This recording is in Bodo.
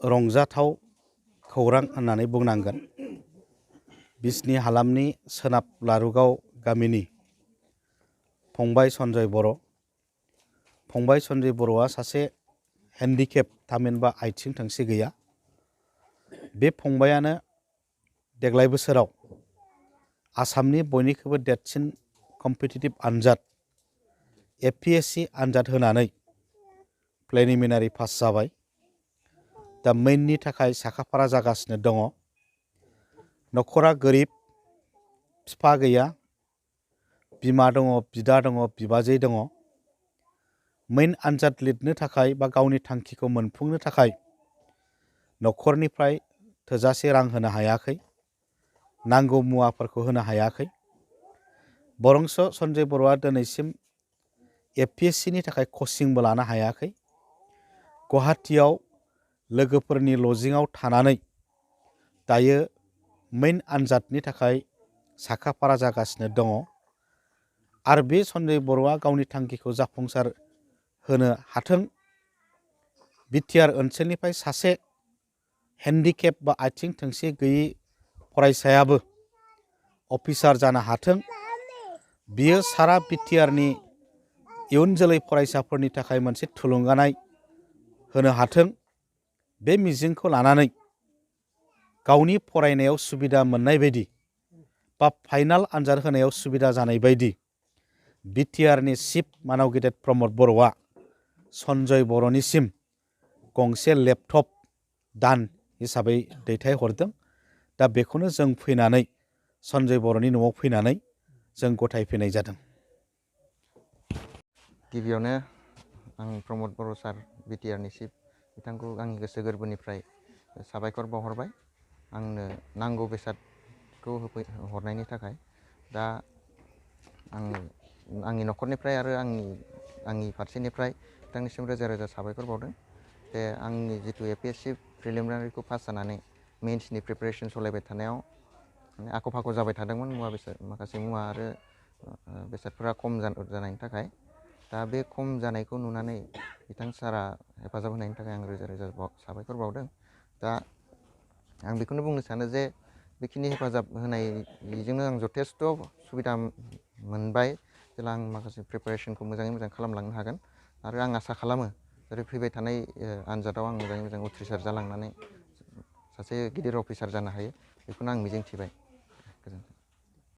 रंजाथाव खौरां होननानै बुंनांगोन। बिस्नि हालामनि सोनाब लारुगाव गामिनि फंबाय सन्जय बर'। फंबाय सन्जय बर'आ सासे हेन्डिकेप थामहिनबा आथिं थोंसे गैया। बे फंबायानो देग्लाय बोसोराव आसामनि बयनिख्रुइबो देरसिन कम्पिटिटिभ आनजाद APSC आनजाद होनानै प्रिलिमिनारि पास जाबाय। दा मेइननि थाखाय साखाफारा जागासिनो दङ। न'खरा गोरिब, बिफा गैया, बिमा दङ, बिदा दङ, बिबाजै दङ। मेइन आनजाद लिरनो थाखाय बा गावनि थांखिखौ मोनफुंनो थाखाय न'खरनिफ्राय थोजासे रां होनो हायाखै, नांगौ मुवाफोरखौ होनो हायाखै। बरंस सन्जय बर'आ दिनैसिम APSC नि थाखाय कचिंबो लानो हायाखै। गुवाहाटियाव लोगोफोरनि लजिङाव थानानै दायो मेइन आनजादनि थाखाय साखाफारा जागासिनो दङ। आरो बे सन्जय बर'आ गावनि थांखिखौ जाफुंसार होनो हाथों, बिटिआर ओनसोलनिफ्राय सासे हेन्डिकेप बा आथिं थोंसे गैयै फरायसायाबो अफिसार जानो हाथों, बियो सारा बिटिआरनि इयुन जोलै फरायसाफोरनि थाखाय मोनसे थुलुंगानाय होनो हाथों, बे मिजिंखौ लानानै गावनि फरायनायाव सुबिदा मोननाय बायदि बा फाइनाल आनजाद होनायाव सुबिदा जानाय बायदि बिटिआरनि चिफ मानाव गेदेर प्रमद बर'आ सन्जय बर'निसिम गंसे लेपटप दान हिसाबै दैथायहरदों। दा बेखौनो जों फैनानै सन्जय बर'नि न'आव फैनानै जों गथायफैनाय जादों। गिबियावनो आं प्रमद बर' सार बिटिआरनि चिफ बिथांखौ आंनि गोसो गोरबोनिफ्राय साबायखर बावहरबाय आंनो नांगौ बेसादखौ हरनायनि थाखाय। दा आं आंनि न'खरनिफ्राय आरो आंनि फारसेनिफ्राय बिथांनिसिम रोजा रोजा साबायखर बावदों। जे आंनि जिथु APSC प्रिलिमिनारिखौ पास जानानै मेइन्सनि प्रिपारेसन सालायबाय थानायाव आख' फाख' जाबाय थादोंमोन, माखासे मुवा आरो बेसादफोरा खम जानायनि थाखाय। दा बे खम जानायखौ नुनानै बिथां सारा हेफाजाब होनायनि थाखाय आं रोजा रोजा साबायखर बावदों। दा आं बेखौनो बुंनो सानो जे बेखिनि हेफाजाब होनायजोंनो आं जथेस्थ' सुबिदा मोनबाय, जेला आं माखासे प्रिपारेसनखौ मोजाङै मोजां खालामलांनो हागोन। आरो आं आसा खालामो जेरै फैबाय थानाय आनजादाव आं मोजाङै मोजां उथ्रिसार जालांनानै सासे गिदिर अफिसार जानो हायो, बेखौनो आं मिजिंथिबाय। गोजोन्थों।